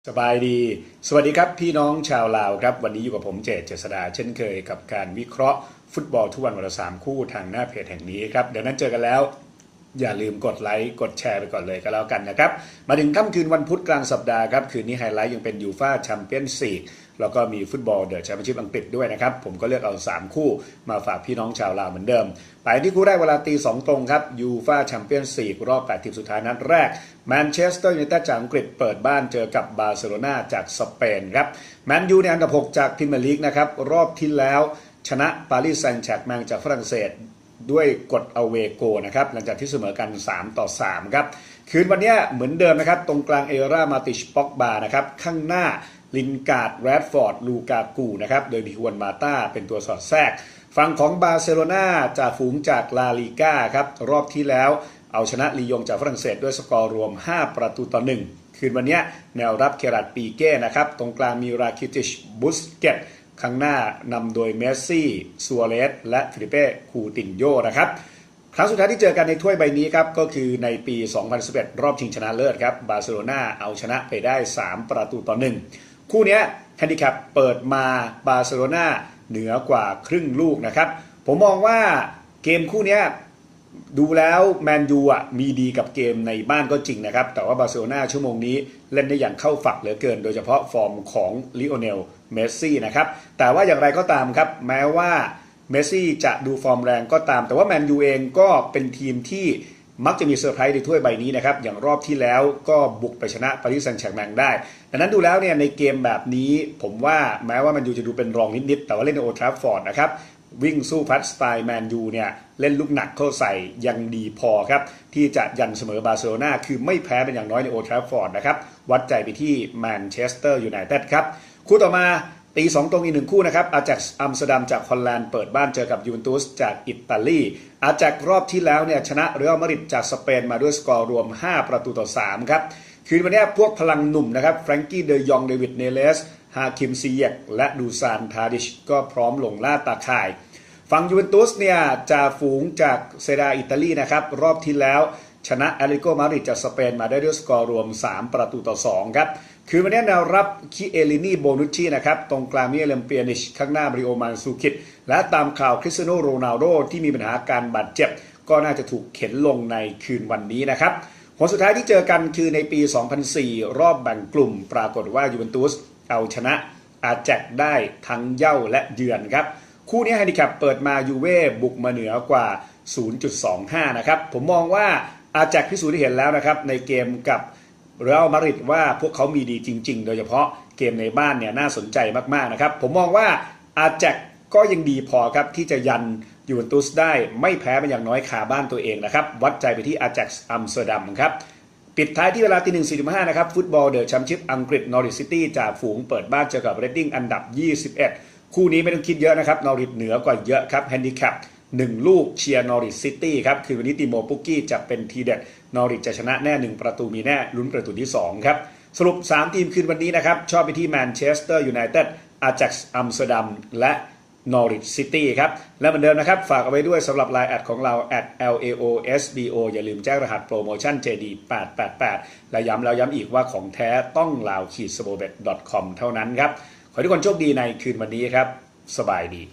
ສະບາຍດີ ສະຫວັດດີຄັບ ພີ່ນ້ອງຊາວລາວຄັບ. ວັນນີ້ຢູ່ກັບຜົມ ເຈດ ເຈດສະດາ ເຊັ່ນເຄີຍ ກັບການວິເຄາະຟຸດບອລທຸກວັນ ວັນລະສາມຄູ່ ທາງໜ້າເພຈແຫ່ງນີ້ຄັບ. ດັ່ງນັ້ນເຈີກັນແລ້ວ ຢ່າລືມກົດໄລ ກົດແຊໄປກ່ອນເລີຍກໍແລ້ວກັນນະຄັບ. ມາເຖິງຄ່ຳຄືນວັນພຸດກາງສັບດາຄັບ ຄືນນີ້ໄຮໄລຍັງເປັນຢູຟາແຊມປຽນສລີກ ແລ້ວກໍມີຟຸດບອລເດີແຊມປຽນຊິບອັງກິດດ້ວຍນະຄັບ. ຜົມກໍເລືອກເອົາສາມຄູ່ມາຝາກພີ່ນ້ອງຊາວລາວເໝືອນເດີມ. ໄປທີ່ຄູ່ແລກເວລາຕີສອງຕົງຄັບ ຢູຟາແຊມປຽນສລີກ ຮອບແປດທີມສຸດທ້າຍນັດແລກ ແມນເຊສເຕີຢູໄນເຕັດຈາກອັງກິດເປີດບ້ານເຈີກັບບາເຊໂລນາຈາກສະເປນຄັບ. ແມນຢູໃນອັນດັບຫົກຈາກພຣີເມຍລີກນະຄັບ ຮອບທີ່ແລ້ວຊະນະປາຣີແຊງແຊັງແມັງຈາກຝຣັ່ງເສດດ້ວຍກົດເອົາເວໂກນະຄັບ ຫຼັງຈາກທີ່ສະເໝີກັນສາມຕໍ່ສາມຄັບ. ຄືນວັນນີ້ເໝືອນເດີມນະຄັບ ຕົງກາງເອລາ ມາຕິດ ປອກບານະຄັບ ຂ້າງໜ້າ ລິນກາດ ແຣດຟອດ ລູກາກູນະຄັບ ໂດຍມີຄວນມາຕາເປັນຕົວສອດແຊກ. ຝັ່ງຂອງບາເຊໂລນາ ຈ່າຝູງຈາກລາລີກາຄັບ ຮອບທີ່ແລ້ວເອົາຊະນະລີຢອງຈາກຝຣັ່ງເສດດ້ວຍສະກໍລວມຫ້າປະຕູຕໍ່ໜຶ່ງ. ຄືນວັນນີ້ແນວຮັບເຄຣາດ ປີເກນະຄັບ ຕົງກາງມີ ຣາຄິຕິດ ບຸສເກັດ ຂ້າງໜ້ານຳໂດຍ ເມສຊີ ຊູອາເຣສ ແລະ ຟີລິເປ ຄູຕິນໂຍນະຄັບ. ຄັ້ງສຸດທ້າຍທີ່ເຈີກັນໃນຖ້ວຍໃບນີ້ຄັບ ກໍຄືໃນປີສອງພັນສິບເອັດ ຮອບຊິງຊະນະເລີດຄັບ ບາເຊໂລນາເອົາຊະນະໄປໄດ້ສາມປະຕູຕໍ່ໜຶ່ງ. ຄູ່ນີ້ແຮນດີແຄັບເປີດມາ ບາເຊໂລນາເໜືອກວ່າຄຶ່ງລູກນະຄັບ. ຜົມມອງວ່າເກມຄູ່ນີ້ ດູແລ້ວແມນຢູອະມີດີກັບເກມໃນບ້ານກໍຈິງນະຄັບ ແຕ່ວ່າບາເຊໂລນາຊົ່ວໂມງນີ້ເລ່ນໄດ້ຢ່າງເຂົ້າຝັກເຫຼືອເກີນ ໂດຍສະເພາະຟອມຂອງ ລີໂອເນລ ເມສຊີນະຄັບ. ແຕ່ວ່າຢ່າງໃດກໍຕາມຄັບ ແມ້ວ່າເມສຊີຈະດູຟອມແຮງກໍຕາມ ແຕ່ວ່າແມນຢູເອງກໍເປັນທີມທີ່ມັກຈະມີເຊີໄພຣສ໌ໃນຖ້ວຍໃບນີ້ນະຄັບ ຢ່າງຮອບທີ່ແລ້ວກໍບຸກໄປຊະນະປາຣີແຊງແຊັງແມັງໄດ້. ດັ່ງນັ້ນດູແລ້ວເນ່ຍ ໃນເກມແບບນີ້ ຜົມວ່າແມ້ວ່າແມນຢູຈະດູເປັນຮອງນິດໆ ແຕ່ວ່າເລ່ນໃນໂອລທຣາຟອດນະຄັບ ວິ່ງສູ້ຟັດສະໄຕແມນຢູເນ່ຍ ເລ່ນລູກໜັກເຂົ້າໃສ່ຍັງດີພໍຄັບ ທີ່ຈະຢັນສະເໝີບາເຊໂລນາ ຄືໄມ່ແພ້ເປັນຢ່າງນ້ອຍໃນໂອລທຣາຟອດນະຄັບ. ວັດໃຈໄປທີ່ແມນເຊສເຕີຢູໄນເຕັດຄັບ. ຄູ່ຕໍ່ມາ ຕີສອງຕົງອີກໜຶ່ງຄູ່ນະຄັບ ອາແຈັກ ອຳສະເຕີດຳຈາກຮອນແລນ ເປີດບ້ານເຈີກັບຢູເວັນຕຸສຈາກອີຕາລີ. ອາແຈັກຮອບທີ່ແລ້ວເນ່ຍ ຊະນະເຣອັລມາດຣິດຈາກສະເປນມາດ້ວຍສະກໍລວມຫ້າປະຕູຕໍ່ສາມຄັບ. ຄືນວັນນີ້ພວກພະລັງໜຸ່ມນະຄັບ ແຟຣັງກີ ເດີຢອງ ເດວິດ ເນເລສ ຮາຄິມ ຊີແຢກ ແລະ ດູຊານ ທາດິຊ ກໍພ້ອມລົງລ່າຕາຂ່າຍ. ຝັ່ງຢູເວັນຕຸສເນ່ຍ ຈ່າຝູງຈາກເຊຣຽອາອີຕາລີນະຄັບ ຮອບທີ່ແລ້ວຊະນະແອດເລຕິໂກມາດຣິດຈາກສະເປນມາໄດ້ດ້ວຍສະກໍລວມສາມປະຕູຕໍ່ສອງຄັບ. ຄືນວັນນີ້ແນວຮັບ ຄິເອລີນີ ໂບນຸດຊີນະຄັບ ຕົງກາງມີ ເອເລັມ ເປຍນິດ ຂ້າງໜ້າ ມາຣິໂອ ມານຊູຄິດ ແລະ ຕາມຂ່າວ ຄຣິສຕຽໂນ ໂຣນາລໂດ ທີ່ມີບັນຫາການບາດເຈັບ ກໍໜ້າຈະຖືກເຂັນລົງໃນຄືນວັນນີ້ນະຄັບ. ຫົນສຸດທ້າຍທີ່ເຈີກັນຄືໃນປີສອງພັນສີ່ ຮອບແບ່ງກຸ່ມ ປາກົດວ່າຢູເວັນຕຸສເອົາຊະນະອາແຈັກໄດ້ທັງເຍົາະ ແລະ ເຍືອນຄັບ. ຄູ່ນີ້ແຮນດີແຄັບເປີດມາ ຢູເວບຸກມາເໜືອກວ່າສູນຈຸດສອງຫ້ານະຄັບ. ຜົມມອງວ່າອາແຈັກພິສູດໃຫ້ເຫັນແລ້ວນະຄັບ ໃນເກມກັບເຣອັລມາດຣິດວ່າພວກເຂົາມີດີຈິງໆ ໂດຍສະເພາະເກມໃນບ້ານເນ່ຍໜ້າສົນໃຈມາກໆນະຄັບ. ຜົມມອງວ່າອາແຈັກກໍຍັງດີພໍຄັບ ທີ່ຈະຢັນຢູເວັນຕຸສໄດ້ ໄມ່ແພ້ເປັນຢ່າງນ້ອຍຄາບ້ານຕົວເອງນະຄັບ. ວັດໃຈໄປທີ່ອາແຈັກ ອຳສະເຕີດຳຄັບ. ປິດທ້າຍທີ່ເວລາຕີໜຶ່ງສີ່ສິບຫ້ານະຄັບ ຟຸດບອລເດີແຊມເປັນຊິບອັງກິດ ນອຣິດຊິຕີ້ຈາຝູງເປີດບ້ານເຈີກັບເຣດດິງອັນດັບຊາວເອັດ. ຄູ່ນີ້ໄມ່ຕ້ອງຄິດເຍອະນະຄັບ ນອຣິດເໜືອກວ່າເຍອະຄັບ. ແຮນດີແຄັບໜຶ່ງລູກ ເຊຍນອຣິດຊິຕີ້ຄັບ. ຄືນວັນນີ້ຕີໂມປຸກກີ້ຈະເປັນທີເດັດ ນອຣິດຈະຊະນະແນ່ໜຶ່ງປະຕູມີແນ່ ລຸ້ນປະຕູທີສອງຄັບ. ສະຫຼຸບສາມທີມຄືນວັນນີ້ນະຄັບ ຊອບໄປທີ່ແມນເຊສເຕີຢູໄນເຕັດ ອາແຈັກ ອຳສະເຕີດຳ ແລະ ນອຣິດຊິຕີ້ຄັບ. ແລະ ເໝືອນເດີມນະຄັບ ຝາກເອົາໄວ້ດ້ວຍສຳລັບ ລາຍ ແອັດ ຂອງເຮົາ ແອັດ ແອລ ເອ ໂອ ເອສ ບີ ໂອ ຢ່າລືມແຈ້ງລະຫັດໂປຣໂມຊັນ ເຈ ດີ ແປດແປດແປດ ແລະ ຢ້ຳແລ້ວຢ້ຳອີກວ່າຂອງແທ້ຕ້ອງລາວ ສະໂບເບັດ ດອດ ຄອມ ເທົ່ານັ້ນຄັບ. ຂໍໃຫ້ທຸກຄົນໂຊກດີໃນຄືນວັນນີ້ຄັບ. ສະບາຍດີ.